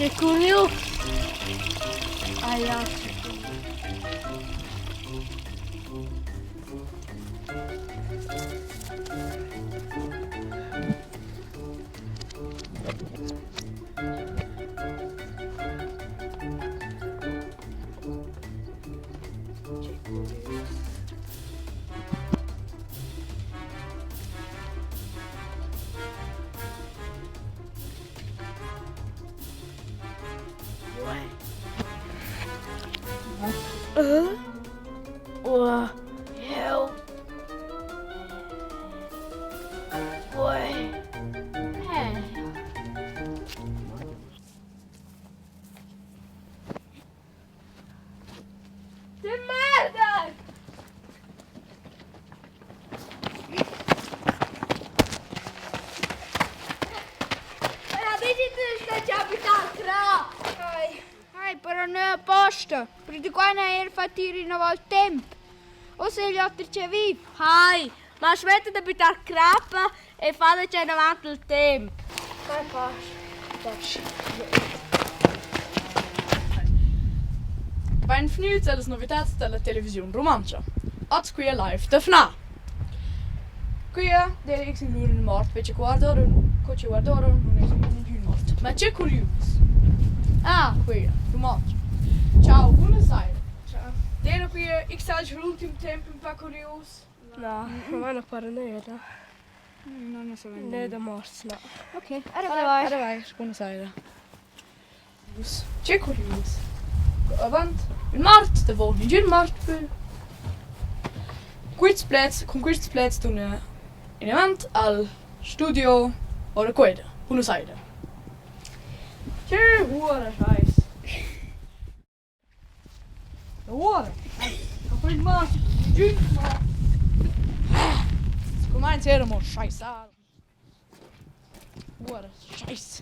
Che curius! Aia, che curius. Che curius. Help. Ti merda! Ai, però non apposta, perché qua non era fatto ir in il tempo. O se gli altri c'è viv. Hai, ma smetta da büttar crappa e falla c'è davanti il tempo. Vai, pass. Pass. Bainvgnüts a las novitats da la Televisiun Rumantscha. Oz quia live da Fnà. Quia d'eira x ün lur ün mort, perche guarda ora, co chi guarda ora nun es ingün mort. Ma che curius! Ah, quia, rumantsch. Ciao, buna saira. Ciao. D'eira quia x alch l'ultim temp ün pa curius? Na, a me nu para nöda. Non ne so Nöda morts, na. Ok, arrivai. Arrivai, buna saira. Che curius! Avant ün mort, davo ingün mort plü. Quists pleds, cun quists pleds tuna inavant al studio our Cuoira. Buna saira. Che huora schais! Ora! Quel mort, ingün mort. Cumainza eir amo schaissar. Ora, scheiss.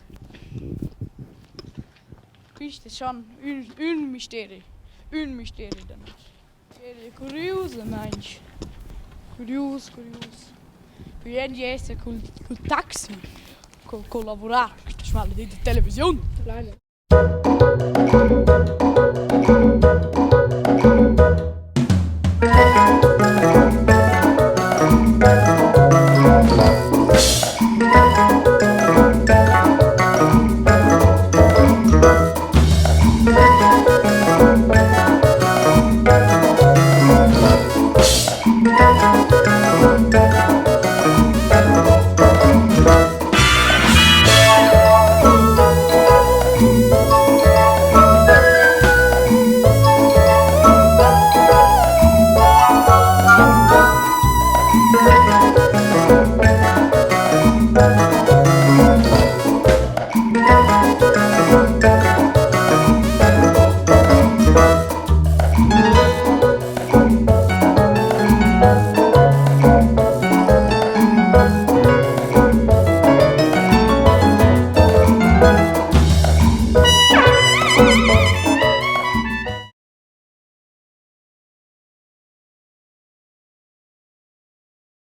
Quist es schon ün ün misteri. Ün misteri da nos. Curiusamaing. Curius, curius. Pudend esser cul cul taxi, co collavurar, quista schmaledita televisiun.